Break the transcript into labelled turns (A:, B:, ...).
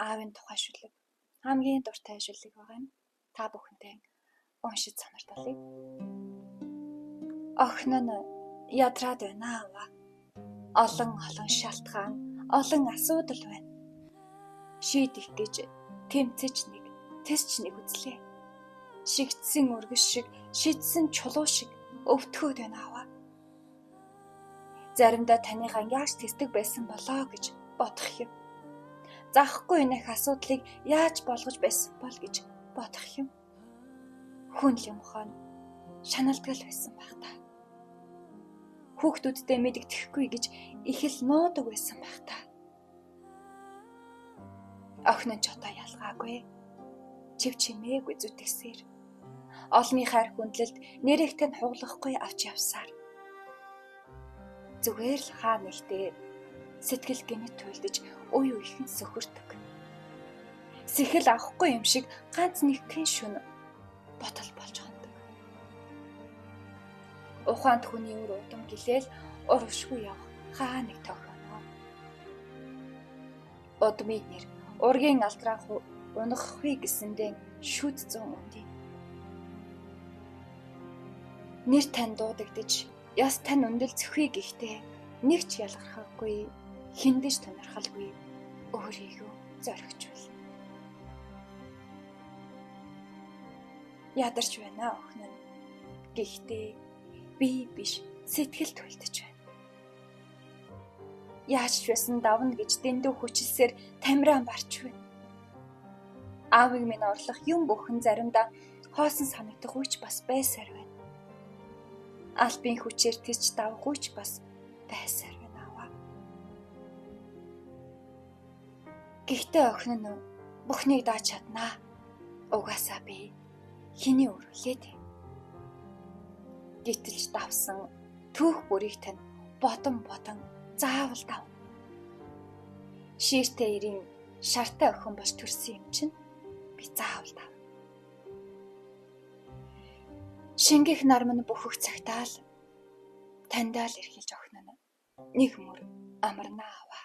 A: аавын тухай шүлэг. Хамгийн дуртай шүлэг байгаа юм. Та бүхэнтэй уншиж сонирхолтой. Охин нь ядраад байна аава. Олон олон шалтгаан, олон асуудал байна. Шийдэх гэж тэмцэж нэг, тэсч нэг үзлээ. Шигдсэн өргөс шиг, шидсэн чулуу шиг өвтгөөд байна аава. Заримдаа таныхаа яаж тэсдэг байсан болоо гэж бодох юм. Заахгүй энэх асуудлыг яаж болгож байсан бол гэж бодох юм. Хүн л юм хон шаналдгал байсан байх та. Хүүхдүүддээ мэдэгдэхгүй гэж их л нуудаг байсан байх та. Охин нь ч одоо ялгаагүй. Чив чимээгүй зүтгэсээр. Олонний хайр хүндлэлд нэрэгтэй нь хуглахгүй авч явсаар. Зүгээр л хаа нэгтээ сэтгэл гинэт туйлдэж уй уйхэн сөхөрдөг. Сэхэл авахгүй юм шиг ганц нэгхэн шүн ботол болж хондог. Ухаанд хүний үр удам гэлээл урвшгүй явах хаа нэг тохионоо. Удмын нэр ургийн алдраа унахгүй гэсэндээ шүд зүүн үндий. Нэр тань дуудагдаж яс тань өндөрлцөхгүй гэхдээ нэг ч ялгархаагүй, хиндэж тунирхалгүй өөрийгөө зоригчвол. Ядарч байна охин нь. Гэхдээ би биш сэтгэл төлдөж байна. Яаж ч байсан давна гэж дэндүү хүчилсээр тамиран барч байна. Аавыг минь орлох юм бүхэн заримдаа хоосон санагдах үеч бас байсаар байна. Албын хүчээр тэсч давах үеч бас байсаар байна аваа. Гэхдээ охин нь бүхнийг дааж чаднаа. Угаасаа би хэний өрөөлээ дээ. Гэтэл давсан түүх бүрийг тань бодон бодон заавал дав. Шииртэй эрийн шартай охин болж төрсөн юм чинь би заавал дав. Шингэх нар минь бөхөх цагтаа л таньдаа л эрхэлж охин нь нэг мөр амарнаа аваа.